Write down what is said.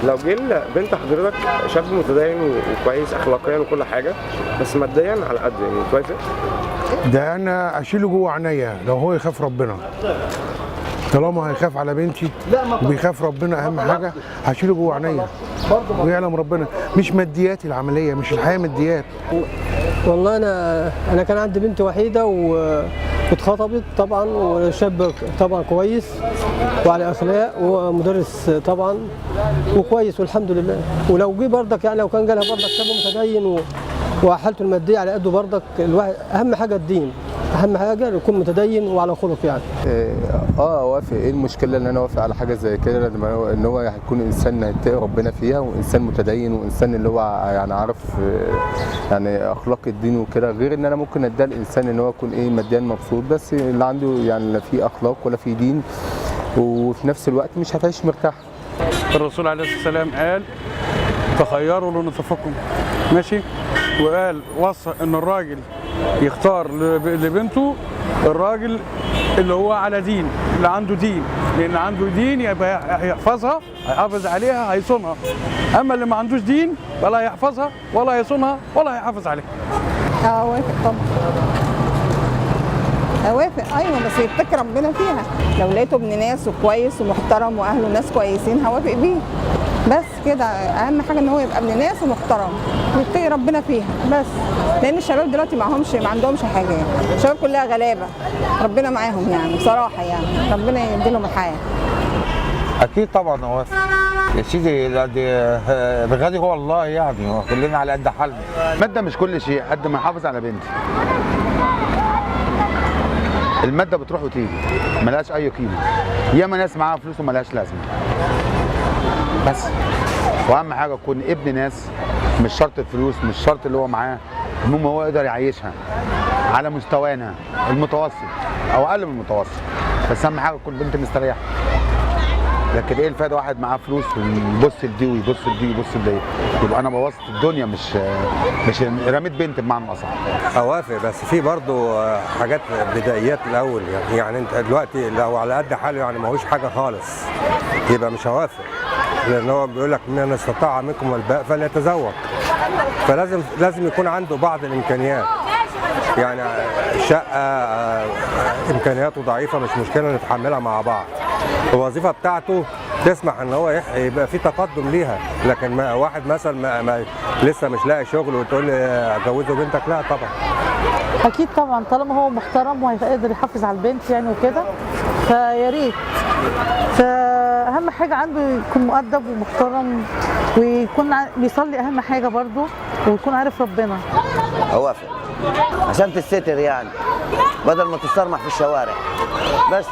لو جه بنت حضرتك شاب متدين وكويس اخلاقيا وكل حاجة، بس ماديا على قد يعني، توافق؟ ده انا اشيله جوه عينيا لو هو يخاف ربنا. طالما هيخاف على بنتي وبيخاف ربنا، اهم حاجة هشيله جوه عينيا ويعلم ربنا. مش ماديات العملية، مش الحياة ماديات. والله انا كان عندي بنت وحيده واتخطبت طبعا، وشاب طبعا كويس وعلى اخلاق ومدرس طبعا وكويس والحمد لله. ولو جه برضك يعني لو كان جالها برضك شاب متدين وحالته المادية على قده برضك، الواحد اهم حاجة الدين، اهم حاجة يكون متدين وعلى خلق يعني. اوافق. ايه المشكلة ان انا اوافق على حاجة زي كده؟ لما ان هو هيكون انسان هيتقي ربنا فيها، وانسان متدين، وانسان اللي هو يعني عارف يعني اخلاق الدين وكده. غير ان انا ممكن اديها الانسان ان هو يكون ايه ماديا مبسوط، بس اللي عنده يعني لا في اخلاق ولا في دين، وفي نفس الوقت مش هتعيش مرتاح. الرسول عليه الصلاة والسلام قال تخيروا لنطفكم، ماشي، وقال وصى ان الراجل يختار لبنته الراجل اللي هو على دين، اللي عنده دين، لان عنده دين يبقى هيحفظها، هيحافظ عليها، هيصونها. اما اللي ما عندوش دين ولا هيحفظها ولا هيصونها ولا هيحافظ عليها. اوافق طبعا، اوافق ايوه، بس يتقي ربنا فيها. لو لقيته ابن ناس وكويس ومحترم واهله ناس كويسين هوافق بيه، بس كده. اهم حاجة ان هو يبقى ابن ناس ومحترم ويتقي ربنا فيها بس، لان الشباب دلوقتي معهمش، ما عندهمش حاجة يعني. الشباب كلها غلابة، ربنا معاهم يعني بصراحة، يعني ربنا يديلهم الحياة. اكيد طبعا اوافق يا سيدي. لا دي الغالي هو الله يعني، كلنا على قد حالنا. المادة مش كل شيء، قد ما احافظ على بنتي. المادة بتروح وتيجي، ملهاش أي قيمة. ياما ناس معاها فلوس وملهاش لازمة. بس وأهم حاجة يكون ابن ناس، مش شرط الفلوس، مش شرط اللي هو معاه، المهم هو يقدر يعيشها على مستوانا المتوسط أو أقل من المتوسط، بس أهم حاجة تكون بنت مستريحة. لكن ايه الفايدة واحد معاه فلوس ويبص لدي ويبص لدي ويبص لدي؟ يبقى انا بوظت الدنيا، مش رميت بنت بمعنى اصح. اوافق، بس في برضه حاجات بدائيات الاول يعني انت دلوقتي لو على قد حاله يعني ماهوش حاجة خالص يبقى مش هوافق، لان هو بيقول لك من استطاع منكم الباء فليتزوج، فلازم لازم يكون عنده بعض الامكانيات، يعني شقه امكانياته ضعيفة مش مشكلة نتحملها مع بعض، الوظيفة بتاعته تسمح ان هو يبقى في تقدم ليها. لكن ما واحد مثلا ما لسه مش لاقي شغل وتقول لي اجوزه بنتك، لا طبعا. اكيد طبعا طالما هو محترم وهيقدر يحافظ على البنت يعني وكده، فيا ريت. فاهم حاجة عنده يكون مؤدب ومحترم، ويكون بيصلي اهم حاجة برضه، ويكون عارف ربنا. اوافق عشان تستر يعني، بدل ما تسترمح في الشوارع بس.